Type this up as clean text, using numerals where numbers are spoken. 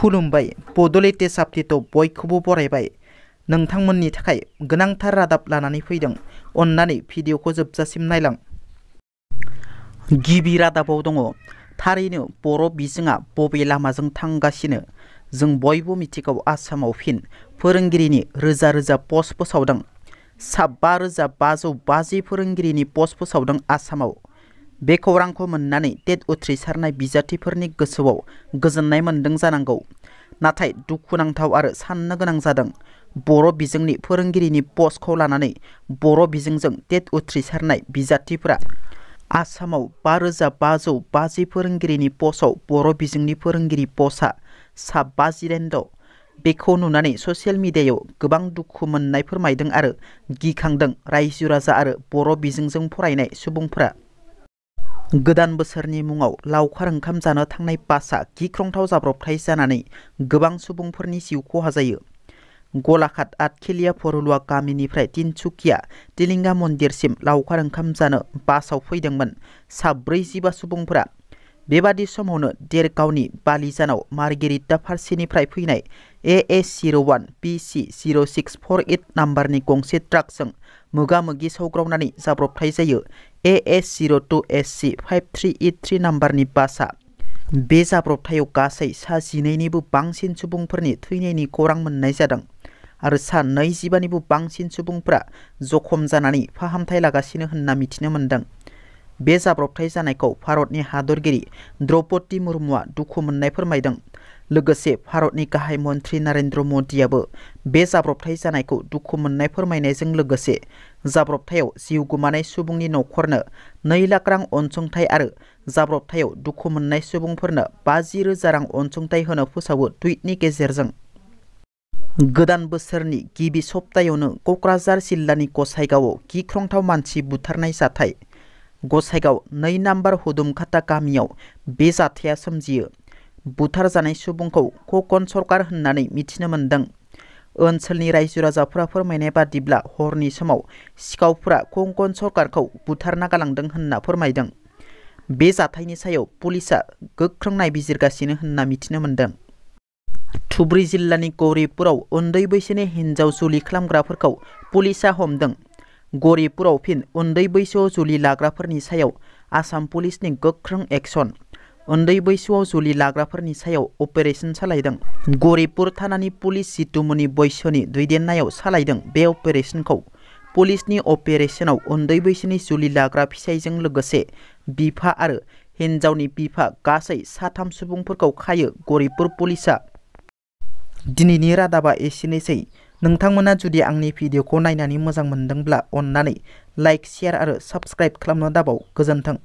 खुलुमबाय बड'लेण्ड साबजेक्टआव बयखौबो बरायबाय नोंथांमोननि थाखाय गोनांथार रादाब लानानै फैदों अन्नानै भिडिअखौ जोबजासिम नायलां। गिबि रादाबाव दङ थारैनो बर' बिजोङा बबे लामाजों थांगासिनो जों बयबो मिथिगौ आसामाव फिन फोरोंगिरिनि रोजा रोजा पस्ट फोसावदों। सा 5,550 फोरोंगिरिनि पस्ट फोसावदों आसामाव। बे खौरांखौ मोननानै टेट उथ्रिसारनाय बिजाथिफोरनि गोसोआव गोजोननाय मोनदों जानांगौ। नाथाय दुखुनांथाव आरो साननो गोनां जादों बर' बिजोंनि फोरोंगिरिनि पस्टखौ लानानै बर' बिजोंजों टेट उथ्रिसारनाय बिजाथिफोरा आसामाव 5,550 फोरोंगिरिनि पस्टआव बर' बिजोंनि फोरोंगिरि पस्टआ सा 5 बेखौ नुनानै ससियेल मिडियायाव गोबां दुखु मोननाय फोरमायदों आरो गिखांदों रायजो राजा आरो बर' बिजोंजों फरायनाय सुबुंफोरा। गोदान बोसोरनि मुङाव लावखार ओंखाम जानो थांनाय बासआ गिख्रंथाव जाब्रबथाय जानानै गोबां सुबुंफोरनि जिउ खहा जायो। गलाघाट आटखिलिया फरुलुवा गामिनिफ्राय तिनसुकिया तिलिंगा मन्दिरसिम लावखार ओंखाम जानो बासआव फैदोंमोन सा 45 सुबुंफोरा। बेबादि समावनो देरगावनि बालिजानाव मार्गेरिटा फारसेनिफ्राय फैनाय AS01 PC 0648 नाम्बारनि गंसे ट्राकजों मोगा-मोगि सौग्रावनानै जाब्रबथाय जायो। AS02 SC 5383 नाम्बारनि बासआ। बे जाब्रबथायाव गासै सा 12निबो बांसिन सुबुंफोरनि थैनायनि खौरां मोननाय जादों आरो सा 25निबो बांसिन सुबुंफोरा जखम जानानै फाहामथाय लागासिनो होनना मिथिनो मोनदों। बे जाब्रबथाय जानायखौ भारतनि हादरगिरि द्रौपदी मुर्मुआ दुखु मोननाय फोरमायदों। लोगोसे भारतनि गाहाय मन्त्रि नरेन्द्र मदियाबो बे जाब्रबथाय जानायखौ दुखु मोननाय फोरमायनायजों लोगोसे जाब्रबथायाव जिउ गोमानाय सुबुंनि न'खरनो 2 लाख रां अनसुंथाइ आरो जाब्रबथायाव दुखु मोननाय सुबुंफोरनो 50,000 रां अनसुंथाइ होनो फोसावो टुइटनि गेजेरजों। गोदान बोसोरनि गिबि सप्तायावनो क'क्राझार जिल्लानि गसाइगावआव गिख्रंथाव मानसि बुथारनाय जाथाय। गसाइगाव 2 नाम्बार हुदुमखाता गामियाव बे जाथाया सोमजियो। बुथारजानाय सुबुंखौ ककन सरकार होननानै मिथिनो मोन्दों। ओनसोलनि रायजो राजाफोरा फोरमायनाय बादिब्ला हरनि समाव सिखावफोरा कंकन सरकारखौ बुथारना गालांदों होनना फोरमायदों। बे जाथायनि सायाव पुलिसआ गोख्रों नायबिजिरगासिनो होनना मिथिनो मोन्दों। धुबुरी जिल्लानि गौरीपुराव उन्दै बैसोनि हिन्जाव जुलि खालामग्राफोरखौ पुलिसआ हमदों। गौरीपुराव फिन उन्दै बैसोआव जुलि लाग्राफोरनि सायाव आसाम पुलिसनि गोख्रों एक्सन। उन्दै बैसोआव जुलि लाग्राफोरनि सायाव अपारेशन सालायदों। गौरीपुर थानानि पुलिस जितुमनि बैसोनि दैदेननायाव सालायदों बे अपारेशनखौ। पुलिसनि अपारेशनाव उन्दै बैसोनि जुलि लाग्रा फिसायजों लोगोसे बिफा आरो हिन्जावनि बिफा गासै सा 3 सुबुंफोरखौ खायो गौरीपुर पुलिसआ। दिनैनि रादाबा एसेनोसै। नोंथांमोना जुदि आंनि भिडिअखौ नायनानै मोजां मोनदोंब्ला अन्नानै लाइक, शेयार आरो साबस्क्राइब खालामनो दाबाव। गोजोन्थों।